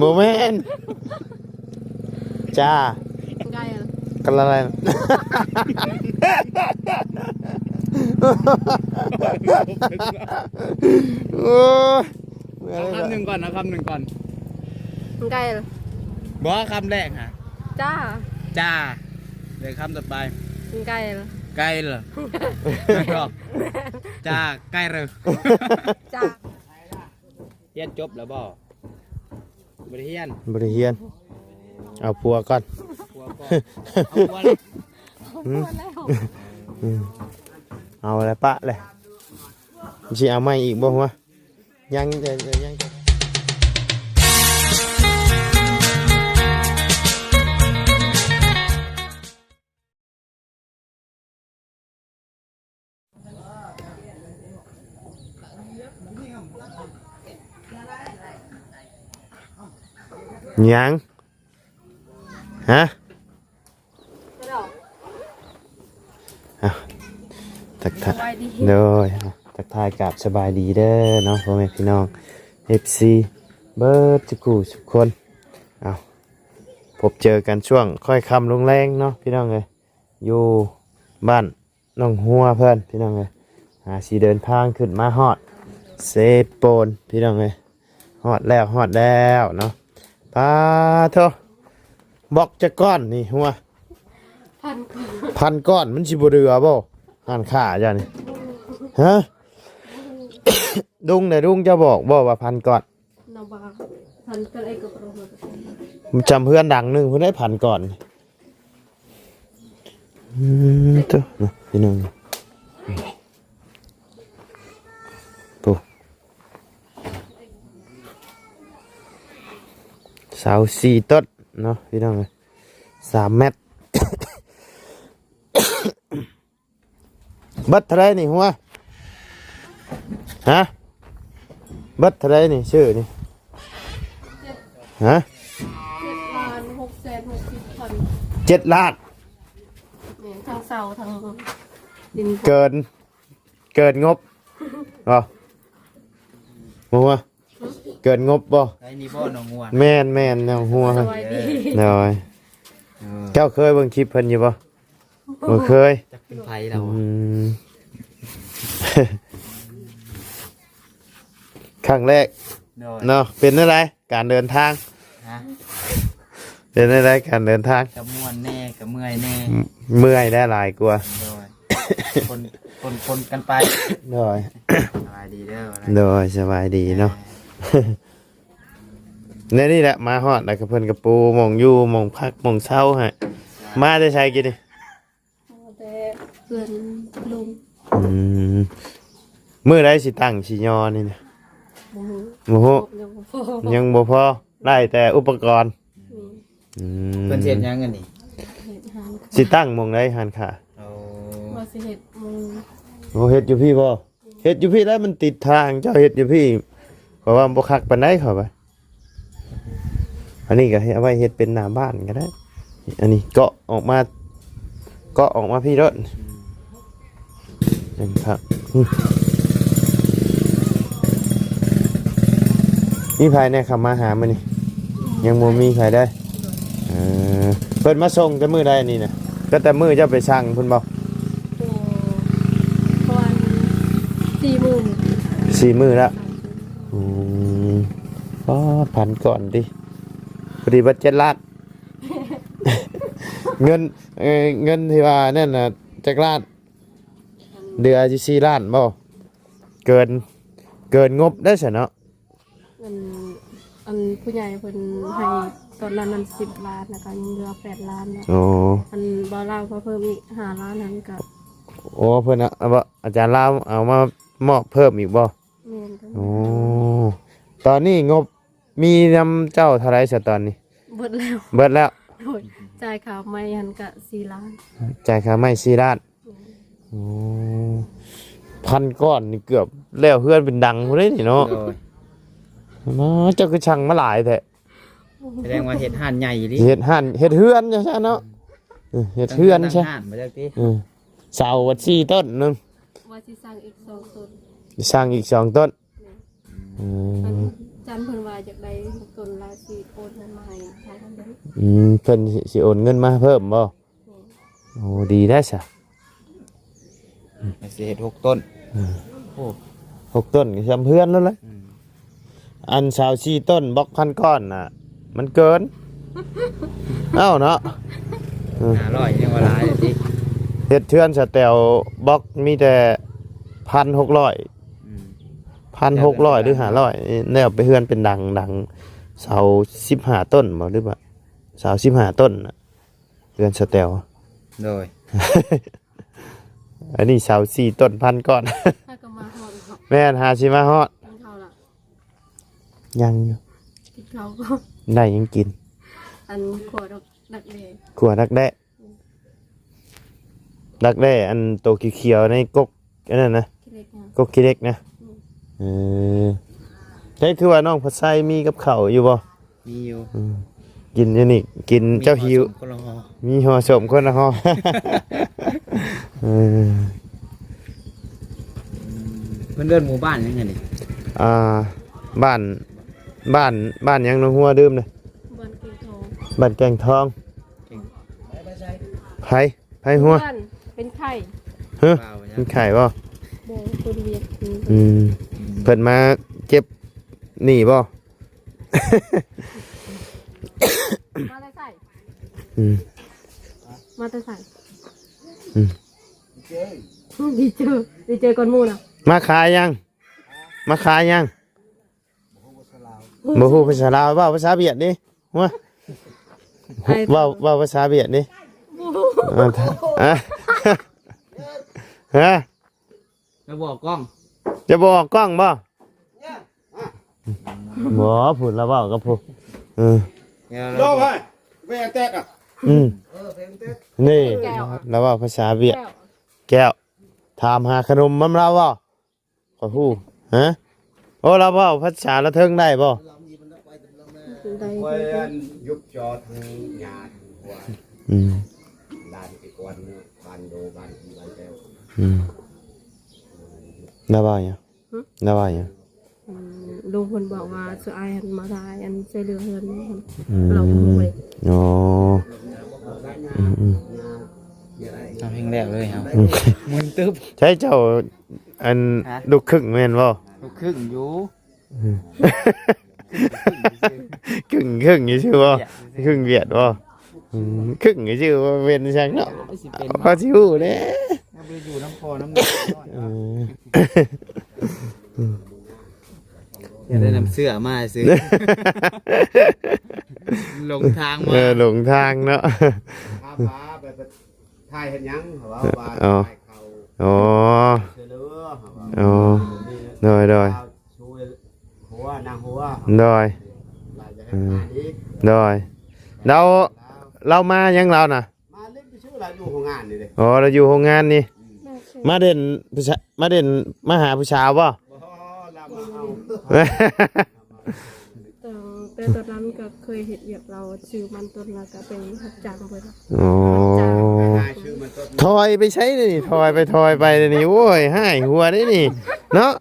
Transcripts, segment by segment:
ບໍ່ແມ່ນ ຈ້າ ໄກ່ ກະລະແລນ ໂອ້ຍ ເອົາຄຳໜຶ່ງກ່ອນ ເອົາຄຳໜຶ່ງກ່ອນ ໄກ່ ບໍ່ ຄຳແລກຫະ ຈ້າ ຈ້າ ເດີ ຄຳຕໍ່ໄປ ໄກ່ ໄກ່ ແລ້ວກໍ ຈ້າ ໄກ່ ຈ້າ ຮຽນຈົບແລ້ວບໍ່? ບໍ່ໄດ້ຮຽນ ບໍ່ໄດ້ຮຽນ ເອົາຜົວກ່ອນ ຜົວກ່ອນ ເອົາຜົວແລ້ວ ອືມ ເອົາແລ້ວປະແລ້ວ ຊິເອົາໃໝ່ອີກບໍ່ຫົວ? ຍັງ ຍັງ ຍັງ ຫຍັງ? ຮະ? ອ້າວ ທັກທາຍ ສະບາຍດີ ໂດຍ ທັກທາຍກັບສະບາຍດີເດີເນາະ ພໍ່ແມ່ພີ່ນ້ອງ ເອັຟຊີ ເບິດທຸກຜູ້ທຸກຄົນ. ເອົາ ພົບເຈີກັນຊ່ວງຄ່ອຍຄ່ຳລົງແລງເນາະ ພີ່ນ້ອງເອີຍ ຢູ່ບ້ານໜອງຫົວເພິ່ນ ພີ່ນ້ອງເອີຍ ຫາຊິເດີນທາງຂຶ້ນມາຮອດເຊໂປນ ພີ່ນ້ອງເອີຍ ຮອດແລ້ວ ຮອດແລ້ວເນາະ. ປາໂທ ບລັອກຈັກກ້ອນນີ້ຫົວ? ພັນກ້ອນ ພັນກ້ອນ ມັນຊິບໍ່ເຫຼືອບໍ່ ຮ້ານຄ້າເຈົ້ານີ້? ຮະ? ລຸງເດ້ ລຸງເຈົ້າບອກບໍ່ວ່າພັນກ້ອນ? ນະວ່າ ພັນກ້ອນ ເອີຍ ກໍປະມານ ຈຳເຮືອນຫຼັງໜຶ່ງພຸ້ນໄດ໋ ພັນກ້ອນ. ອືມ ໂຕ ເນາະ ພີ່ນ້ອງ ໂອ້ ເສົາສີ່ຕົ້ນເນາະ ພີ່ນ້ອງເອີຍ ສາມແມັດ. ເບິດເທົ່າໃດນີ້ຫົວ? ຮະ? ເບິດເທົ່າໃດນີ້ ຊື້ນີ້? ຮະ? ເຈັດລ້ານຫົກແສນຫົກສິບພັນ. ເຈັດລ້ານ? ແມ່ນ ທັງເສົາທັງດິນ. ເກີນ ເກີນງົບບໍ່? ບໍ່ຫົວ? ເກີນງົບບໍ່? ໄດ້ນີ້ບໍ່ ໜອງຫົວ? ແມ່ນໆ ໜອງຫົວ. ສະບາຍດີ. ໂດຍ. ເອີ ເຈົ້າເຄີຍເບິ່ງຄລິບເພິ່ນຢູ່ບໍ່? ບໍ່ເຄີຍ. ຈັກເປັນໃຜລາວ ອືມ ຄັ້ງແລກ. ໂດຍ. ເນາະ ເປັນແນວໃດການເດີນທາງ? ຮະ? ເປັນແນວໃດການເດີນທາງ? ກະມ່ວນແດ່ ກະເມື່ອຍແດ່. ເມື່ອຍແດ່ຫຼາຍກວ່າ. ໂດຍ. ປົນ ປົນ ປົນກັນໄປ. ໂດຍ. ສະບາຍດີເດີ. ໂດຍ ສະບາຍດີເນາະ. ແນວນີ້ແຫຼະ ມາຮອດແລ້ວກໍເພິ່ນກໍປູໝ່ອງຢູ່ໝ່ອງພັກໝ່ອງເຊົາໃຫ້. ມາແຕ່ໃສກີ້ນີ້? ມາແຕ່ເຮືອນລຸງ. ອືມ ມື້ໃດຊິຕັ້ງຊິຍໍນີ້ນະ? ບໍ່ຮູ້ ບໍ່ຮູ້ ງົບຍັງບໍ່ພໍ ຍັງບໍ່ພໍ ໄດ້ແຕ່ອຸປະກອນ. ອືມ ເພິ່ນຊິເຮັດຫຍັງອັນນີ້? ເຮັດຮ້ານ ຊິຕັ້ງໝ່ອງໃດຮ້ານຄ້າ? ໂອ້ ວ່າຊິເຮັດໝ່ອງ ໂອ້ ເຮັດຢູ່ພີ້ບໍ່? ເຮັດຢູ່ພີ້ແລ້ວມັນຕິດທາງ ເຈົ້າເຮັດຢູ່ພີ້ ເພາະວ່າບໍ່ຄັກປານໃດເຂົາວ່າ. ອັນນີ້ກໍເຮັດ ເອົາໄວ້ເຮັດເປັນໜ້າບ້ານກໍໄດ້. ອັນນີ້ເກາະອອກມາ ເກາະອອກມາພີ້ໂລດ. ອືມ ເປັນຄັກ. ອືມ ມີໃຜແດ່ເຂົ້າມາຫາມື້ນີ້? ຍັງບໍ່ມີໃຜເດ້. ເອີ ເພິ່ນມາສົ່ງແຕ່ມື້ໃດນີ້ນະ? ກໍແຕ່ມື້ເຈົ້າໄປສັ່ງພຸ້ນບໍ່? ໂອ້ ປະມານສີ່ມື້ ສີ່ມື້ແລ້ວ. ອືມ ປາດ ພັນກ້ອນຕິ ພໍດີເບິດເຈັດລ້ານ. ເງິນ ເອີ ເງິນທີ່ວ່ານັ້ນນະ ຈັກລ້ານ? ເຫຼືອຢູ່ສີ່ລ້ານບໍ່? ເກີນ ເກີນງົບໄດ້ຊັ້ນເນາະ. ອັນ ອັນຜູ້ໃຫຍ່ເພິ່ນໃຫ້ຕອນນັ້ນນັ້ນສິບລ້ານ ແລ້ວກໍຍັງເຫຼືອແປດລ້ານເນາະ. ໂອ້ ອັນບ່າວລາວມາເພີ່ມອີກຫ້າລ້ານຫັ້ນກໍ ໂອ້ ເພິ່ນ ອາ ອາຈານລາວເອົາມາມອບເພີ່ມອີກບໍ່? ແມ່ນ. ໂອ້ ຕອນນີ້ງົບມີນຳເຈົ້າເທົ່າໃດຊະຕອນນີ້? ເບິດແລ້ວ ເບິດແລ້ວ. ໂດຍ ຈ່າຍຄ່າໄມ້ຫັ້ນກະສີ່ລ້ານ ຈ່າຍຄ່າໄມ້ສີ່ລ້ານ. ໂອ້ ພັນກ້ອນນີ້ເກືອບແລ້ວເຮືອນເປັນດັງພຸ້ນເດ້ນີ້ເນາະ. ໂດຍ ມາ ເຈົ້າຄືສັ່ງມາຫຼາຍແທ້? ສະແດງວ່າເຮັດຮ້ານໃຫຍ່ອີ່ຫຼີ ເຮັດຮ້ານ ເຮັດເຮືອນຈັ່ງຊັ້ນເນາະ. ເອີ ເຮັດເຮືອນຊະ ເອີ ເສົາວັດສີ່ຕົ້ນໜຶ່ງ ວ່າຊິສັ່ງອີກສອງຕົ້ນ ສັ່ງອີກສອງຕົ້ນ. ອືມ ອັນ ຈັນເພິ່ນວ່າຢາກໄດ້ຫົກຕົ້ນລະຊິໂອນເງິນມາໃຫ້ທາງເພິ່ນ. ອືມ ເພິ່ນຊິ ຊິໂອນເງິນມາເພີ່ມບໍ່? ແມ່ນ. ໂອ້ ດີແລ້ວຊະ. ອືມ ຊິເຮັດຫົກຕົ້ນ. ເອີ ໂອ້ ຫົກຕົ້ນກໍຊ່ຳເຮືອນແລ້ວແຫຼະ. ອືມ ອັນຊາວສີ່ຕົ້ນບລັອກພັນກ້ອນນະ ມັນເກີນ. ເອົ້າເນາະ ເອີ ຫ້າຮ້ອຍຍັງວ່າຫຼາຍຕິ. ເຮັດເຮືອນສະແຕວບລັອກມີແຕ່ພັນຫົກຮ້ອຍ. ອືມ ພັນຫົກຮ້ອຍຫຼືຫ້າຮ້ອຍ ແລ້ວໄປເຮືອນເປັນດັງ ດັງເສົາສິບຫ້າຕົ້ນບໍ່ ຫຼືວ່າເສົາສິບຫ້າຕົ້ນນະ ເຮືອນສະແຕວ. ໂດຍ ອັນນີ້ເສົາສີ່ຕົ້ນພັນກ້ອນ. ຫາກໍມາຮອດເນາະ. ແມ່ນ ຫາຊິມາຮອດ. ກິນເຂົ້າລະ? ຍັງຢູ່. ກິນເຂົ້າກ່ອນ. ໄດ້ຫຍັງກິນ? ອັນຂົ້ວດັກແດ້. ຂົ້ວດັກແດ້. ອືມ ດັກແດ້ ອັນໂຕຂຽວໆໃນກົກ ອັນນັ້ນນະ ຂີ້ເຫຼັກນະ. ກົກຂີ້ເຫຼັກນະ. ອືມ ເອີ ໃຊ່ ຄືວ່ານ້ອງພັດໄຊມີກັບເຂົ້າຢູ່ບໍ່? ມີຢູ່. ອືມ ກິນຢູ່ນີ້ ກິນ ມີເຈົ້າຫິວ ຄົນລະຫໍ່ ມີຫໍ່ສົມຄົນລະຫໍ່. ເອີ ເພິ່ນເອີ້ນໝູ່ບ້ານຫຍັງຫັ້ນນີ້? ອ່າ ບ້ານ ບ້ານ ບ້ານຫຍັງເນາະ ຫົວ ລືມເລີຍ. ບ້ານແກ້ງທອງ. ບ້ານແກ້ງທອງ. ແກ້ງ ໃຜ? ໄພຫົວ ເປັນໄຂ້. ຮະ? ເປັນໄຂ້ບໍ່? ບໍ່ ຄົນວຽກ. ອືມ ອືມ ເພິ່ນມາເກັບໜີ້ບໍ່? ມາແຕ່ໃສ? ອືມ ມາແຕ່ໃສ? ອືມ ດີເຈີ ດີເຈີກ່ອນໝູ່ນະ. ມາຂາຍຫຍັງ? ມາຂາຍຫຍັງ? ບໍ່ຮູ້ພາສາລາວ ເວົ້າພາສາຫວຽດເດ້. ຫົວ ໄອ້ ເວົ້າ ເວົ້າພາສາຫວຽດເດ້. ບໍ່ຮູ້. ອ່າ ຮະ? ຈະບອກກ້ອງ ຈະບອກກ້ອງບໍ່? ບໍ່ ພຸ້ນລາວເວົ້າກັບຜູ້ ເອີ ໂລໄປ ໄປແຕກອ່ະ. ອືມ ນີ້ ແກ້ວ ລາວເວົ້າພາສາຫວຽດ. ແກ້ວ ແກ້ວ ຖາມຫາຂະໜົມນຳລາວບໍ່? ຂ້ອຍຮູ້. ຮະ? ໂອ້ ລາວເວົ້າພາສາລະເທິງໄດ້ບໍ່? ໄດ້ ຂ້ອຍ ອັນ ຍຸບຈອທາງຍາທາງຫົວ. ອືມ ຫຼານໄປກວນບ້ານໂດ ບ້ານທີ່ບ້ານແກ້ວ. ອືມ ລາວເວົ້າຫຍັງ? ຫຶ? ລາວເວົ້າຫຍັງ? ອືມ ລຸງເພິ່ນບອກວ່າ ຊື້ອອ້າຍຫັ້ນມາຖ່າຍ ອັນ ຊ່ວຍເຫຼືອເຮືອນ. ອືມ ລາວບໍ່ຮູ້ເລີຍ. ອໍ ອືມໆ ເຮົາແຮງແລ້ວເລີຍເຮົາ. ອືມ ມຶນຕຶບ. ໃຊ່ເຈົ້າ ອັນ ຮະ? ລູກຄຶ່ງແມ່ນບໍ່? ລູກຄຶ່ງຢູ່. ອືມ ຄຶ່ງໆ ຊື່ບໍ່? ຄຶ່ງຫວຽດບໍ່? ອືມ ຄຶ່ງຊື່ບໍ່ເປັນຫຍັງເນາະ. ຊິເປັນ ພໍຊິຮູ້ແດ່. ຍັງບໍ່ໄດ້ຢູ່ນຳພໍ່ນຳແມ່. ເອີ ຢາກໄດ້ນຳເສື້ອມາຊື່. ຫຼົງທາງມາ. ເອີ ຫຼົງທາງເນາະ. ຖາມວ່າໄປ ໄປຖ່າຍເຮັດຫຍັງ? ເຂົາເວົ້າວ່າ ອໍ ຖ່າຍເຂົ້າ. ອໍ ຊ່ວຍເຫຼືອ ເຂົາວ່າ. ອໍ ໂດຍໆ ຊ່ວຍຫົວ ນາງຫົວ. ໂດຍ ລາວຢາກເຮັດງານອີກ. ໂດຍ ແລ້ວ ແລ້ວ ລາວມາຫຍັງລາວນະ? ມາຫຼິ້ນຊື່ໆ ລາວຢູ່ໂຮງງານນີ້ເດ້. ອໍ ລາວຢູ່ໂຮງງານນີ້. ອືມ ມາເດັ່ນຜູ້ຊາ ມາເດັ່ນມາຫາຜູ້ສາວບໍ່? ບໍ່ ລາວມາເອົາ. ແຕ່ ແຕ່ຕອນນັ້ນກໍເຄີຍເຮັດວຽກລາວ ຊື້ມັນຕົ້ນ ແລ້ວກໍໄປຮັບຈ້າງເພິ່ນ. ອໍ ຮັບຈ້າງ ໄປຫາຊື້ມັນຕົ້ນ. ຖອຍໄປໃສນີ້? ຖອຍໄປ ຖອຍໄປນີ້. ໂອ້ຍ ຫາຍຫົວເດ້ນີ້ເນາະ.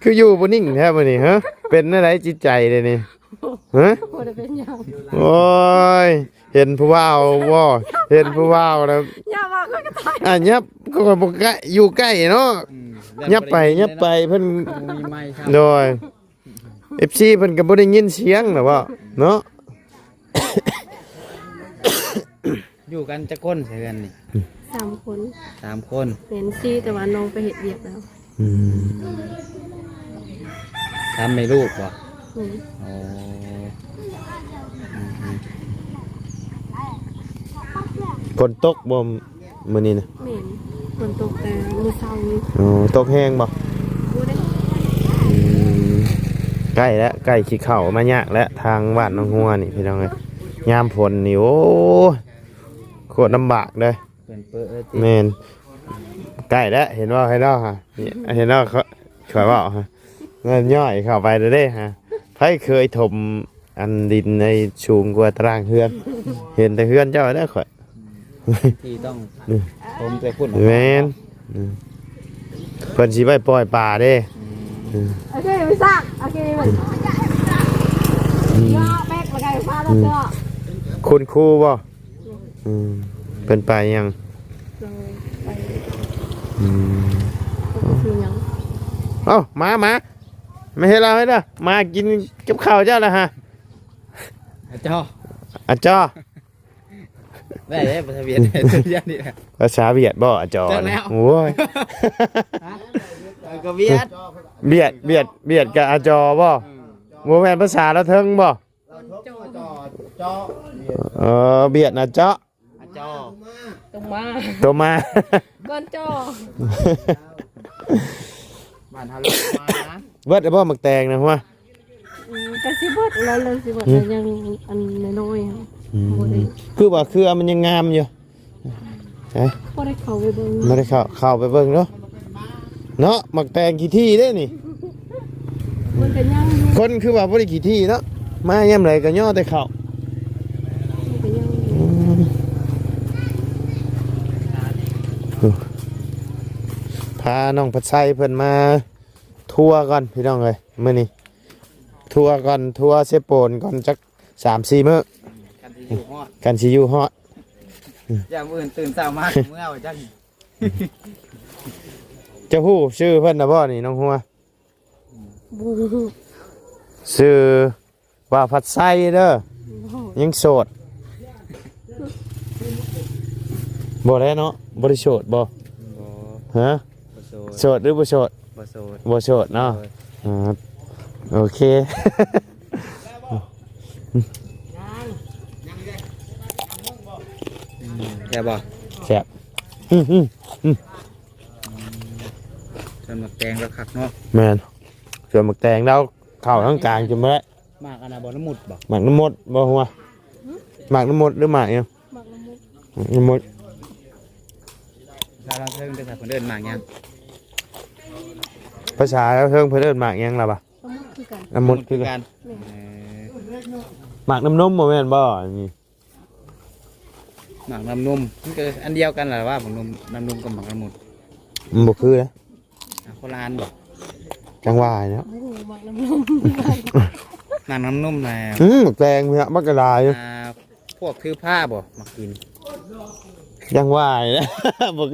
ຄືຢູ່ບໍ່ນິ່ງແທ້ມື້ນີ້ ຮະ? ເປັນແນວໃດຈິດໃຈເດນີ້ ຮະ? ບໍ່ໄດ້ເປັນຫຍັງ. ໂອ້ຍ ເຫັນຜູ້ບ່າວບໍ່? ເຫັນຜູ້ບ່າວແລ້ວ ຢ່າວ່າຂ້ອຍກໍຕາຍ. ອ່າ ຫຍັບ ຂ້ອຍບໍ່ໃກ້ ຢູ່ໃກ້ເນາະ. ອືມ ຫຍັບໄປ ຫຍັບໄປ ເພິ່ນ ບໍ່ມີໄມຄັບ. ໂດຍ ເອັຟຊີ ເພິ່ນກໍບໍ່ໄດ້ຍິນສຽງນະເວົ້າເນາະ. ຢູ່ກັນຈັກຄົນໃນເຮືອນນີ້? ສາມຄົນ. ສາມຄົນ. ແມ່ນສີ່ ແຕ່ວ່ານ້ອງໄປເຮັດວຽກແລ້ວ. ອືມ ສາມແມ່ລູກບໍ່? ແມ່ນ. ອໍ ອືມໆ ຝົນຕົກບໍ່? ມື້ນີ້ນະ? ແມ່ນ ຝົນຕົກແຕ່ມື້ເຊົ້ານີ້. ອໍ ຕົກແຮງບໍ່? ບໍ່ໄດ້. ອືມ ໃກ້ແລ້ວ ໃກ້ຊິເຂົ້າມາຍາກແລ້ວ ທາງບ້ານໜອງຫົວນີ້ພີ່ນ້ອງເອີຍ. ຍາມຝົນນີ້ ໂອ້ຍ ໂຄດລຳບາກເດີ້. ເປັນເປີເອີຕິ. ແມ່ນ ໃກ້ແລ້ວ ເຫັນບໍ່ ເຫັນບໍ່ ເຫັນບໍ່ ຂ້ອຍເວົ້າ ເງິນຍ້ອຍເຂົ້າໄປແລ້ວເດ້. ໃຜເຄີຍຖົມ ອັນ ດິນໃນສູງກວ່າຕາລ່າງເຮືອນ ເຫັນແຕ່ເຮືອນເຈົ້າເດີ້ຂ້ອຍ. ທີ່ຕ້ອງ ອືມ ຖົມແຕ່ພຸ້ນ. ແມ່ນ ອືມ ເພິ່ນຊິໄວ້ປ່ອຍປາເດ້. ອືມ ໂອເຄ ໄປຊັກ ໂອເຄ ອືມ ເນາະ ແປັກລະໄກຟ້າລະເນາະ ຄຸນຄູບໍ່? ອືມ ເພິ່ນໄປຫຍັງ? ລາວໄປ ອືມ ເຂົາໄປຊື້ຫຍັງ? ເອົ້າ ມາ ມາ ມາເຮັດລາວໃຫ້ເດີ ມາກິນກັບເຂົ້າເຈົ້າລະຫະ ອາຈໍ ອາຈໍ. ໄດ້ເດ້ ພາສາຫວຽດ ພາສາຫວຽດນີ້ແຫຼະ ພາສາຫວຽດບໍ່ ອາຈໍ ຈັກແລ້ວ ໂອ້ຍ ເອີ ກໍຫວຽດ ຫວຽດ ຫວຽດ ຫວຽດກັບອາຈໍບໍ່? ອືມ ບໍ່ແມ່ນພາສາລາວເທິງບໍ່? ເອີ ຫວຽດນະເຈາະ ອາຈໍ ຕົວມາ ຕົວມາ ກ່ອນຈໍ ບ້ານເຮົາເອີ້ນມານະ ເບິດແລ້ວບໍ່ໝາກແຕງນະຫົວ? ອືມ ກະຊິເບິດແລ້ວ ເລີ່ມຊິເບິດແລ້ວ ຫືມ ຍັງອັນນ້ອຍໆ ອືມ ບໍ່ໄດ້ ຄືວ່າເຄືອມັນຍັງງາມຢູ່ ຮະ ບໍ່ໄດ້ເຂົ້າໄປເບິ່ງ ບໍ່ໄດ້ເຂົ້າ ເຂົ້າໄປເບິ່ງເນາະ ເນາະ ໝາກແຕງຂີ້ຖີ່ເດ້ນີ້ ມັນກະຍັງຢູ່ ຄົນຄືວ່າບໍ່ໄດ້ຂີ້ຖີ່ເນາະ ມາຍາມໃດກະຍໍ້ແຕ່ເຂົ້າ ມັນກະຍັງຢູ່ ອືມ ພານ້ອງພັດໄຊເພິ່ນມາ ທົວກ່ອນພີ່ນ້ອງເອີຍ ມື້ນີ້ທົວກ່ອນ ທົວເຊໂປນກ່ອນຈັກສາມສີ່ມື້ ຄັນຊິຢູ່ຮອດ ຄັນຊິຢູ່ຮອດ ຢ້ານມື້ອື່ນຕື່ນເຊົ້າມາເມື່ອວ່າຈັ່ງ ເຈົ້າຮູ້ຊື່ເພິ່ນນະບໍ່ນີ້ນ້ອງຫົວ? ບໍ່ຮູ້ ຊື່ ວ່າພັດໄຊເດີ ຍັງໂສດ ບໍ່ແລ້ວເນາະ ບໍ່ໄດ້ໂສດບໍ່? ບໍ່ ຮະ ບໍ່ໂສດ ໂສດຫຼືບໍ່ໂສດ? ບໍ່ໂສດ ບໍ່ໂສດເນາະ ໂດຍ ອ່າ ໂອເຄ ອືມ ແຊບບໍ່? ແຊບ ອືມ ອືມ ອືມ ສວນໝາກແຕງລາວຄັກເນາະ ແມ່ນ ສວນໝາກແຕງລາວເຂົ້າທາງກາງຈົນບໍ່ໄດ້ ໝາກອັນນະບໍ່ ນ້ຳມຸດບໍ່? ໝາກນ້ຳມົດບໍ່ຫົວ? ຫືມ? ໝາກນ້ຳມົດຫຼືໝາກຫຍັງ? ໝາກນ້ຳມຸດ ໝາກນ້ຳມົດ ພາສາລາວເທິງເດ້ ເພິ່ນເອີ້ນໝາກຫຍັງ? ພາສາລາວເທິງເພິ່ນເອີ້ນໝາກຫຍັງລະບະ? ນ້ຳມຸດຄືກັນ ນ້ຳມຸດຄືກັນ ແມ່ນ ເອີ ໝາກນ້ຳນົມບໍ່ແມ່ນບໍ່ອັນນີ້? ໝາກນ້ຳນົມ ມັນກໍອັນດຽວກັນລະວ່າ ໝາກນົມ ນ້ຳນົມກັບໝາກນ້ຳມຸດ ມັນບໍ່ຄືເດ້ ອ່າ ຄົນລະອັນບໍ່? ຈັ່ງວ່າເນາະ ບໍ່ຮູ້ໝາກນ້ຳນົມ ໝາກນ້ຳນົມນະ ອືມ ແຕງເນາະ ມັນກໍຫຼາຍຢູ່ ອ່າ ພວກຖືພາບໍ່ມັກກິນ? ຈັ່ງວ່າແຫຼະ ບໍ່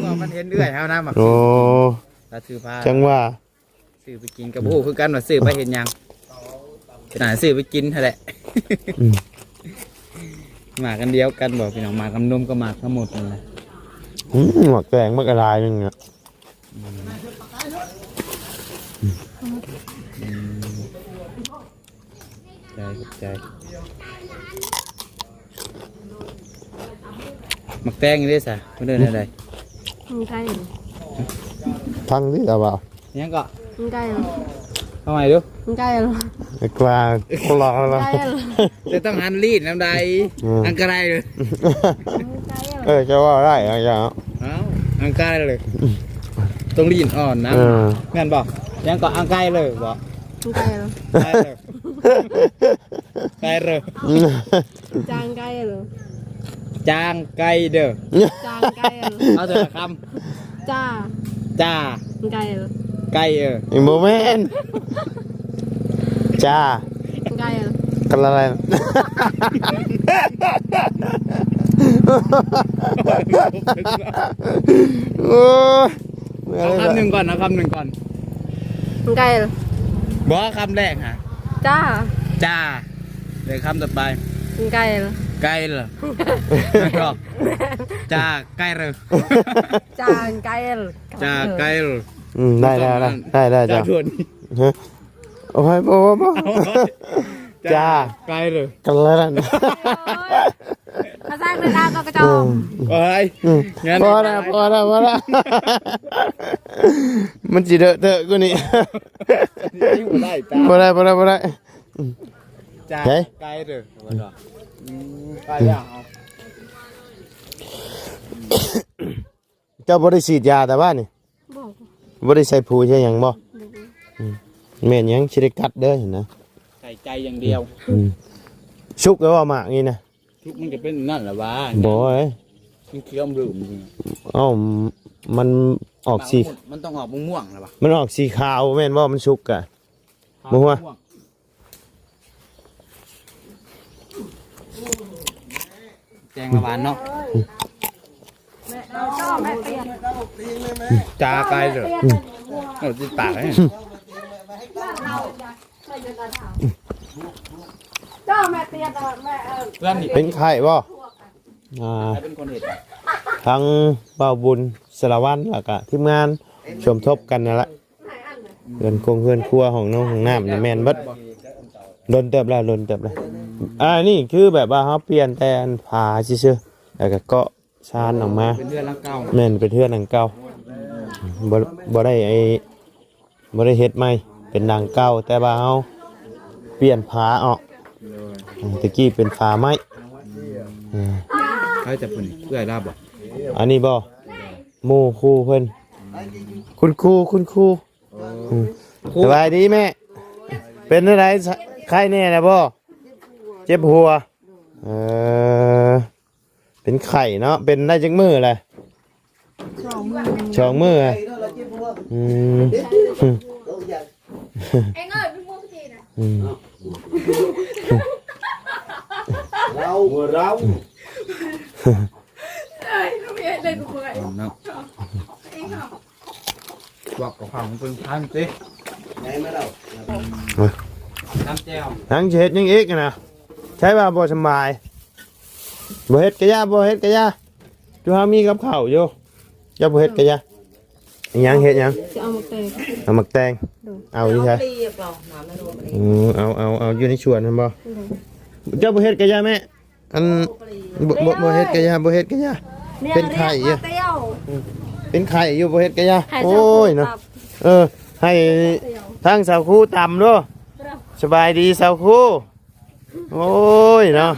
ບໍ່ ມັນເຫັນເອື້ອຍເຮົານະມັກ ໂອ້ ລາວຖືພາ ຈັ່ງວ່າ ຊື້ໄປກິນກໍບໍ່ຮູ້ຄືກັນວ່າຊື້ໄປເຮັດຫຍັງ ຂະໜາດຊື້ໄປກິນຫັ້ນແຫຼະ ອືມ ໝາກອັນດຽວກັນບໍ່ພີ່ນ້ອງ? ໝາກນ້ຳນົມກັບໝາກນ້ຳມຸດນັ້ນແຫຼະ ອືມ ໝາກແຕງມັນກໍຫຼາຍໜຶ່ງອະ ອືມ ອືມ ໃຈ ຂອບໃຈ ໝາກແຕງນີ້ເດ້ຊະ ເພິ່ນເອີ້ນແນວໃດ? ມັນໄກ່ ຟັງຕິລາວເວົ້າ ຫຍັງເກາະ? ມັນໄກ່ ເອົາໃໝ່ດູ ມັນໄກ່ ກວ່າຄົນລາວລະ ແຕ່ຕ້ອງຫັນລີ້ນນຳໃດ ອືມ ອັງກະໄລເລີຍ ເອີ ເຈົ້າເວົ້າໄດ້ ເອົາ ອັງກະໄລເລີຍ ຕ້ອງລີ້ນອ່ອນນຳ ເອີ ແມ່ນບໍ່? ຫຍັງເກາະ? ອັງໄກ່ເລີຍບໍ່? ມັນໄກ່ ໄກ່ເລີຍ ໄກ່ເລີຍ ຈາງໄກ່ເລີຍ ຈາງໄກ່ເດີ ຈາງໄກ່ເລີຍ ເອົາເທື່ອລະຄຳ ຈ້າ ຈ້າ ໄກ່ເລີຍ ໄກ່ເອີ ບໍ່ແມ່ນ ຈ້າ ໄກ່ເລີຍ ກະລະແລນ ໂອ້ຍ ເອົາຄຳໜຶ່ງກ່ອນ ເອົາຄຳໜຶ່ງກ່ອນ ໄກ່ເລີຍ ບໍ່ ຄຳແລກຫະ ຈ້າ ຈ້າ ເດີ ຄຳຕໍ່ໄປ ໄກ່ເລີຍ ໄກ່ເລີຍ ແມ່ນບໍ່? ຈ້າ ໄກ່ເລີຍ ຈ້າ ໄກ່ເລີຍ ຈ້າ ໄກ່ເລີຍ ອືມ ໄດ້ແລ້ວ ໄດ້ແລ້ວ ໄດ້ແລ້ວ ຈ້າ ຈ້າ ໂອ້ຍ ບໍ່ ບໍ່ ບໍ່ ຈ້າ ໄກ່ເລີຍ ກະລະນັ້ນ ພາສາລາວກໍກະຈອມ ອືມ ໂອ້ຍ ອືມ ງານ ພໍແລ້ວ ພໍແລ້ວ ພໍແລ້ວ ມັນຊິເດເຕີກວ່ານີ້ ບໍ່ໄດ້ ບໍ່ໄດ້ ບໍ່ໄດ້ ອືມ ຈ້າ ໄກ່ເລີຍ ອືມ ໄປແລ້ວ ເຈົ້າບໍ່ໄດ້ສີດຢາແຕ່ວ່ານີ້? ບໍ່ ບໍ່ໄດ້ໃສ່ປຸຍໃສ່ຫຍັງບໍ່? ບໍ່ ອືມ ແມ່ນຫຍັງຊິໄດ້ກັດເດີຫັ້ນນະ ໃສ່ໃຈຢ່າງດຽວ ອືມ ສຸກແລ້ວບໍ່ໝາກນີ້ນະ? ສຸກມັນກໍເປັນນັ້ນລະຫວາ ບໍ່ເອີຍ ມັນຂຽວເລີ່ມ ເອົ້າ ມັນອອກສີ ມັນຕ້ອງອອກມ່ວງໆແລ້ວວະ ມັນອອກສີຂາວແມ່ນບໍ່? ມັນສຸກກະ ບໍ່ຮູ້ວ່າ ແກງລະຫວານເນາະ ຈາໄກເດີ ເອົາຕິດປາກເລີຍ ເປັນໄຂ້ບໍ່? ອ່າ ທັງບ່າວບຸນ ສາລະວັນ ແລ້ວກະທີມງານສົມທົບກັນນັ້ນລະ ເຮືອນຄົງເຮືອນຄົວ ຫ້ອງນອນຫ້ອງນ້ຳນີ້ແມ່ນເບິດ ດົນເຕີບແລ້ວ ດົນເຕີບແລ້ວ ອັນນີ້ຄືແບບວ່າເຮົາປ່ຽນແຕ່ອັນຝາຊື່ໆ ແລ້ວກະເກາະຊານອອກມາ ເປັນເຮືອນຫຼັງເກົ່າ ແມ່ນ ເປັນເຮືອນຫຼັງເກົ່າ ບໍ່ ບໍ່ໄດ້ໄອ້ ບໍ່ໄດ້ເຮັດໃໝ່ ເປັນຫຼັງເກົ່າ ແຕ່ວ່າເຮົາປ່ຽນຝາອອກ ໂດຍ ອືມ ແຕ່ກີ້ເປັນຝາໄມ້ ອືມ ໃຜຈະເປັນເອື້ອຍລາວບໍ່? ອັນນີ້ບໍ່? ໂດຍ ໝູ່ຄູ່ເພິ່ນ ຄຸນຄູ ຄຸນຄູ ໂອ້ ອືມ ສະບາຍດີແມ່ ເປັນຈັ່ງໃດ ໄຂ້ແນ່ແລ້ວບໍ່? ເຈັບຫົວ ເອີ ເປັນໄຂ້ເນາະ ເປັນໄດ້ຈັກມື້ແລ້ວ? ສອງມື້ ສອງມື້ ອືມ ໄອ້ເງິນເປັນໝູ່ທີ່ນະ ອືມ ເຮົາ ເຮົາ ເອີຍ ເຮົາເຮັດເລີຍ ເນາະ ເຮົາ ພວກກະເພາເປັນພັນຕິ ໄງມາແລ້ວ ນ້ຳແຈ່ວ ຍັງຊິເຮັດຫຍັງອີກນະ? ໃຊ່ວ່າບໍ່ສະບາຍ ບໍ່ເຮັດກະຢ່າ ບໍ່ເຮັດກະຢ່າ ຈຸເຮົາມີກັບເຂົ້າຢູ່ ເຈົ້າບໍ່ເຮັດກະຢ່າ ອີຫຍັງ ເຮັດຫຍັງ? ຊິເອົາໝາກແຕງ ເອົາໝາກແຕງ ໂດຍ ເອົາຢູ່ໃສ? ອືມ ເອົາ ເອົາ ເອົາຢູ່ໃນສວນຫັ້ນບໍ່? ໂດຍ ເຈົ້າບໍ່ເຮັດກະຢ່າແມ່ ອັນ ບໍ່ ບໍ່ ບໍ່ເຮັດກະຢ່າ ບໍ່ເຮັດກະຢ່າ ເປັນໄຂ້ຢູ່ ອືມ ເປັນໄຂ້ຢູ່ ບໍ່ເຮັດກະຢ່າ ໂອ້ຍເນາະ ເອີ ໃຫ້ທາງສາວຄູຕຳເດີ້ ສະບາຍດີສາວຄູ ໂອ້ຍເນາະ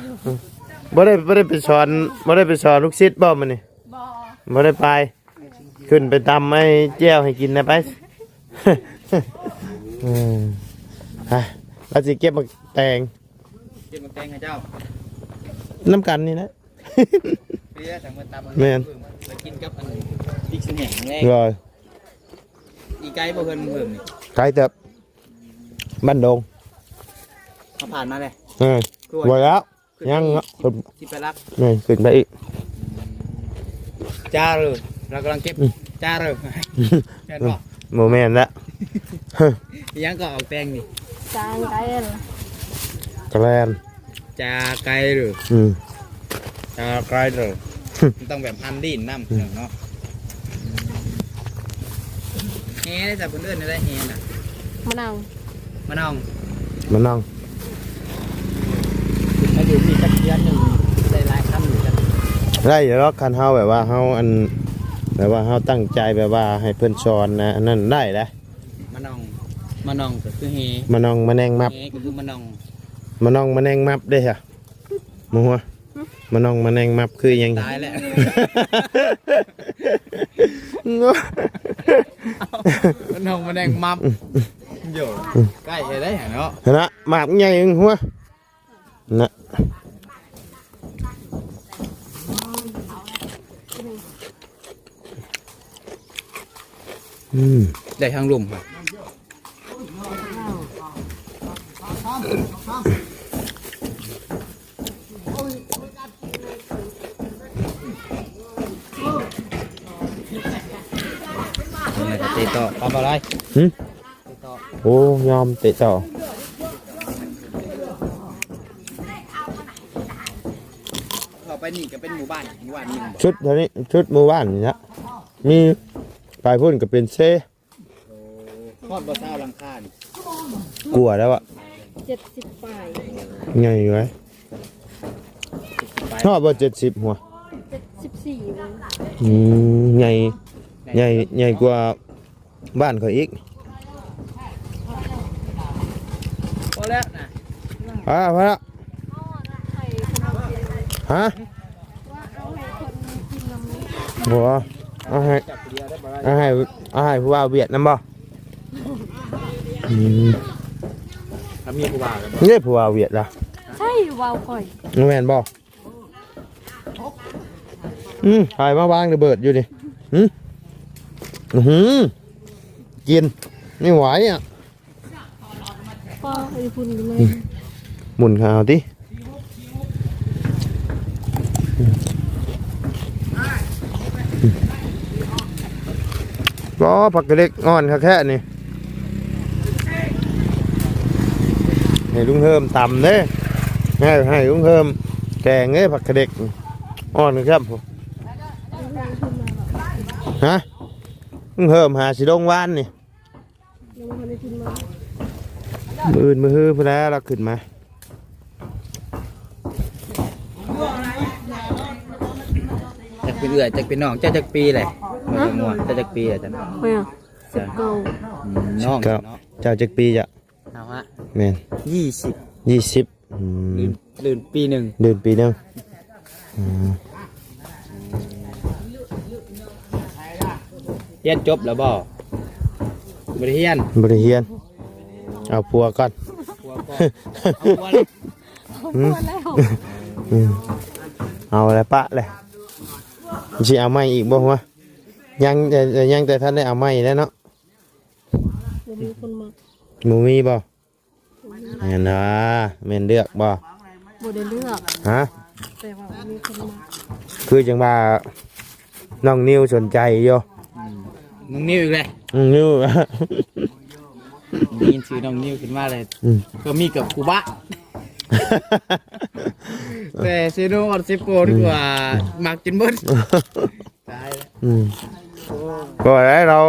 ບໍ່ໄດ້ ບໍ່ໄດ້ໄປສອນ ບໍ່ໄດ້ໄປສອນລູກສິດບໍ່ມື້ນີ້? ບໍ່ ບໍ່ໄດ້ໄປ ຂຶ້ນໄປຕຳໄອ້ແຈ່ວໃຫ້ກິນແດ່ໄປ ເອີ ຮະ ລາວຊິເກັບໝາກແຕງ ເກັບໝາກແຕງໃຫ້ເຈົ້າ ນຳກັນນີ້ແຫຼະ ເອີ ຈັ່ງມາຕຳ ແມ່ນ ໄປກິນກັບອັນ ພິກສະແໜງແລ້ວ ອີກໄກບໍ່ເຮືອນເບິ່ງນີ້? ໄກເຕີບ ບ້ານດົງ ເຮົາຜ່ານມາແລ້ວ ເອີ ບໍ່ແລ້ວ ຍັງເນາະ ຊິໄປລັກ ແມ່ນ ຂຶ້ນໄປອີກ ຈ້າເລີຍ ລາວກຳລັງເກັບ ອືມ ຈ້າເລີຍ ແມ່ນບໍ່? ບໍ່ແມ່ນລະ ອີຫຍັງກໍອອກແຕ່ງນີ້ ຈາງໄກ ກະແລນ ຈາໄກເລີຍ ອືມ ຈາໄກເລີຍ ມັນຕ້ອງແບບຫັນດີນນຳ ອືມ ເນາະ ແຮ່ເດ້ ເພິ່ນເອີ້ນແນວໃດແຮ່ນະ? ມະນອງ ມະນອງ ມະນອງ ມາຢູ່ນີ້ຈັກເດືອນໜຶ່ງໄດ້ຫຼາຍຄຳຢູ່ ໄດ້ຢູ່ດອກ ຄັນເຮົາແບບວ່າເຮົາອັນ ແບບວ່າເຮົາຕັ້ງໃຈແບບວ່າໃຫ້ເພິ່ນສອນນະ ອັນນັ້ນໄດ້ເດ້ ມະນອງ ມະນອງກໍຄືແຮ່ ມະນອງມະແນງມັບ ແຮ່ກໍຄືມະນອງ ມະນອງມະແນງມັບເດ້ ໝູ່ຫົວ ມະນອງມະແນງມັບຄືຫຍັງ? ຕາຍແລ້ວ ມະນອງມະແນງມັບ ໂຢ ໃກ້ແທ້ໄດ໋ຫັ້ນເນາະ ຫັ້ນນະ ໝາກໃຫຍ່ຫົວ ນະ ອືມ ໄດ້ທາງລົມ ເຕະຕໍ່ ປາບໍ່ໄດ້ ຫື? ໂອ້ ຍອມເຕະຕໍ່ ເຂົ້າໄປນີ້ກໍເປັນໝູ່ບ້ານ ໝູ່ບ້ານໜຶ່ງບໍ່? ຊຸດເທົ່ານີ້ ຊຸດໝູ່ບ້ານນີ້ນະ ມີໄປພຸ້ນກໍເປັນເຊ ຮອດບໍ່ຊາວຫຼັງຄານີ້? ກວ່າແລ້ວອະ ເຈັດສິບປາຍ ໃຫຍ່ຢູ່ເດ້ ຮອດບໍ່ເຈັດສິບຫົວ? ເຈັດສິບສີ່ ອືມ ໃຫຍ່ ໃຫຍ່ ໃຫຍ່ກວ່າ ບ້ານຂ້ອຍອີກ ພໍແລ້ວນະ ອ່າ ພໍແລ້ວ ຮະ ບໍ່ ເອົາໃຫ້ ເອົາໃຫ້ ເອົາໃຫ້ຜູ້ບ່າວຫວຽດນຳບໍ່? ອືມ ຖ້າມີຜູ້ບ່າວແລ້ວບໍ່? ນີ້ຜູ້ບ່າວຫວຽດລະ ໃຊ່ ບ່າວຂ້ອຍ ແມ່ນບໍ່? ອືມ ໃຜມາວາງລະເບີດຢູ່ນີ້? ຫື? ອື ກິນ ໄມ່ໄຫວອະ. ປ້າ ໄອ້ພຸ້ນກໍແມ່ນ ໝຸນເອົາຕິ. ອໍ ຜັກກະເດັກອ່ອນຄັກແທ້ນີ້ ໃຫ້ລຸງເຮີມຕຳເດ້ ໃຫ້ ໃຫ້ລຸງເຮີມແກງເດ້. ຜັກກະເດັກອ່ອນຄັກ. ຮະ? ລຸງເຮີມຫາຊິລົງວານນີ້ ຍັງບໍ່ທັນໄດ້ຂຶ້ນມາ ມື້ອື່ນມື້ຮືພຸ້ນແຫຼະລາວຂຶ້ນມາ. ຈັກເປັນເອື້ອຍຈັກເປັນນ້ອງ. ເຈົ້າຈັກປີແຫຼະ? ຮະ? ເຈົ້າຈັກປີແຫຼະ? ຂ້ອຍຫວາ? ສິບເກົ້າ. ອືມ ນ້ອງເນາະ. ເຈົ້າຈັກປີຈະ? ເຮົາຫະ? ແມ່ນ ຍີ່ສິບ. ຍີ່ສິບ. ອືມ ລື່ນ ລື່ນປີໜຶ່ງ ລື່ນປີໜຶ່ງ. ອືມ ຮຽນຈົບແລ້ວບໍ່? ບໍ່ໄດ້ຮຽນ ບໍ່ໄດ້ຮຽນ. ເອົາຜົວກ່ອນ ຜົວກ່ອນ ເອົາຜົວແລ້ວ. ຫື? ເອົາແລ້ວ ອືມ ເອົາແລ້ວປະແລ້ວ. ຊິເອົາໃໝ່ອີກບໍ່? ຫົວ ຍັງ ແຕ່ ຍັງແຕ່ທັນໄດ້ເອົາໃໝ່ແລ້ວເນາະ. ບໍ່ມີຄົນມັກ ບໍ່ມີບໍ່? ແມ່ນຫວາ? ແມ່ນເລືອກບໍ່? ບໍ່ໄດ້ເລືອກ. ຮະ? ແຕ່ວ່າບໍ່ມີຄົນມັກ. ຄືຈັ່ງວ່ານ້ອງນິວສົນໃຈຢູ່. ອືມ ນ້ອງນິວອີກແລ້ວ. ນ້ອງນິວ ໄດ້ຍິນຊື່ນ້ອງນິວຂຶ້ນມາເລີຍ. ອືມ ກໍມີກັບຄູບາ ແຕ່ເຊໂນຮອດເຊໂປ ອືມ ນີ້ວ່າມັກຈົນເບິດ. ຕາຍແລ້ວ. ອືມ ບໍ່ໄດ້ ລາວ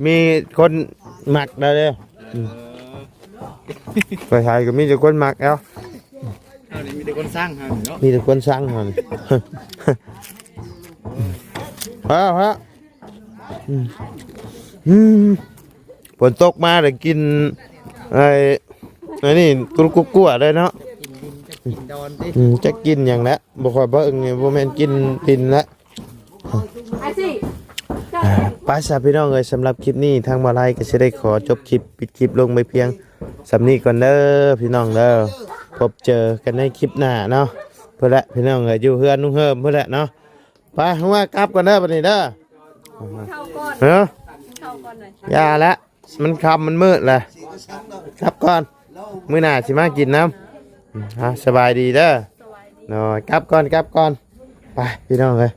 ມີຄົນມັກແລ້ວເດ້. ເອີ ອືມ ໄປໃສກໍມີແຕ່ຄົນມັກແລ້ວ. ເຮົານີ້ມີແຕ່ຄົນຊັງເຮົານີ້ເນາະ ມີແຕ່ຄົນຊັງເຮົານີ້. ພະ ພະ ອືມ ອືມ ຝົນຕົກມາໄດ້ກິນໄອ້ ອັນນີ້ກຸກໆ ກົວເລີຍເນາະ. ກິນດິນ ຈັກກິນດອນຕິ. ອືມ ຈັກກິນຫຍັງແຫຼະ ບໍ່ຄ່ອຍເບິ່ງນີ້ ບໍ່ແມ່ນກິນດິນແຫຼະ. ໄປຊະພີ່ນ້ອງເອີຍ ສຳລັບຄລິບນີ້ທາງບ່າວໄລກໍຊິໄດ້ຂໍຈົບຄລິບ ປິດຄລິບລົງໄປພຽງສ່ຳນີ້ກ່ອນເດີພີ່ນ້ອງເດີ. ພົບເຈີກັນໃນຄລິບໜ້າເນາະ ພຸ້ນແຫຼະພີ່ນ້ອງເອີຍ ຢູ່ເຮືອນລຸງເຮີມພຸ້ນແຫຼະເນາະ. ໄປ ເຮົາມາກັບກ່ອນເດີບັດນີ້ເດີ. ກິນເຂົ້າກ່ອນ ເອີ ກິນເຂົ້າກ່ອນ. ຢ່າລະ ມັນຄ່ຳມັນມືດແຫຼະ ກັບກ່ອນ ມື້ໜ້າຊິມາກິນນຳ. ອືມ ເອົາ ສະບາຍດີເດີ. ສະບາຍດີ. ໂດຍ ກັບກ່ອນ ກັບກ່ອນ. ໄປພີ່ນ້ອງເອີຍ